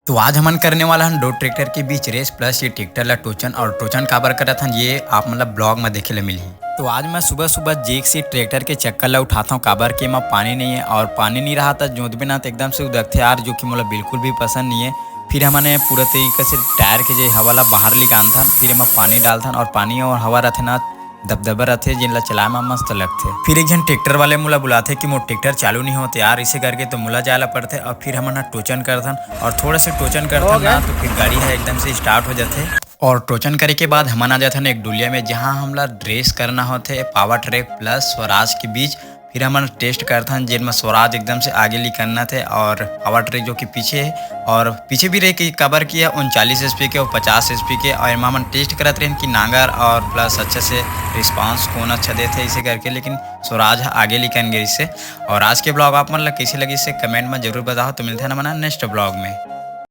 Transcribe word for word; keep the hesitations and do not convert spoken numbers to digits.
तो आज हमन करने वाला हन दो ट्रैक्टर के बीच रेस प्लस ये ट्रैक्टर ला टोचन। और टोचन काबर करत हन, ये आप मन ला ब्लॉग में देखे ले मिलही। तो आज मैं सुबह सुबह जेक से ट्रैक्टर के चक्कर ला उठात हूँ, काबर के एमा पानी नहीं है और पानी नहीं रहा था जोतबे ना तो एकदम से उदकथे यार, जो कि मोला बिल्कुल भी पसंद नहीं है। फिर हमन पूरा तरीके से टायर के जे हवा ला बाहर निकालथन, फिर एमा पानी डालथन और पानी और हवा रथे ना, दबदबा रथे, जेन ला चलाए म मस्त लगथे। फिर एक झन ट्रैक्टर वाले मोला बुलाथे कि मोर ट्रैक्टर चालू नहीं होत यार, इसे करके तो मोला जाए ला पड़थे। और फिर हमन ह टोचन करथन और थोड़ा से टोचन करथन ना, तो फिर गाड़ी ह एकदम से स्टार्ट हो जाथे। और टोचन करे के बाद हमन आ जाथन एक डुलिया में, जहाँ हमला रेस करना होथे पावर ट्रैक प्लस स्वराज के बीच। फिर हमन टेस्ट करथन, जेन म स्वराज एकदम से आगे निकलना थे और पावर ट्रैक जो कि पीछे है, और पीछे भी रह के काबर किया उनचालीस एचपी के और पचास एचपी के। और एमा हमन टेस्ट करत रहेन कि नांगर और प्लस अच्छा से रिस्पांस कौन अच्छा देथे, इसे करके, लेकिन स्वराज ह आगे निकल गए इससे। और आज के ब्लॉग आप मन ला कैसे लगी, इसे कमेंट में जरूर बताओ। तो मिलते हैं ना मना नेक्स्ट ब्लॉग में।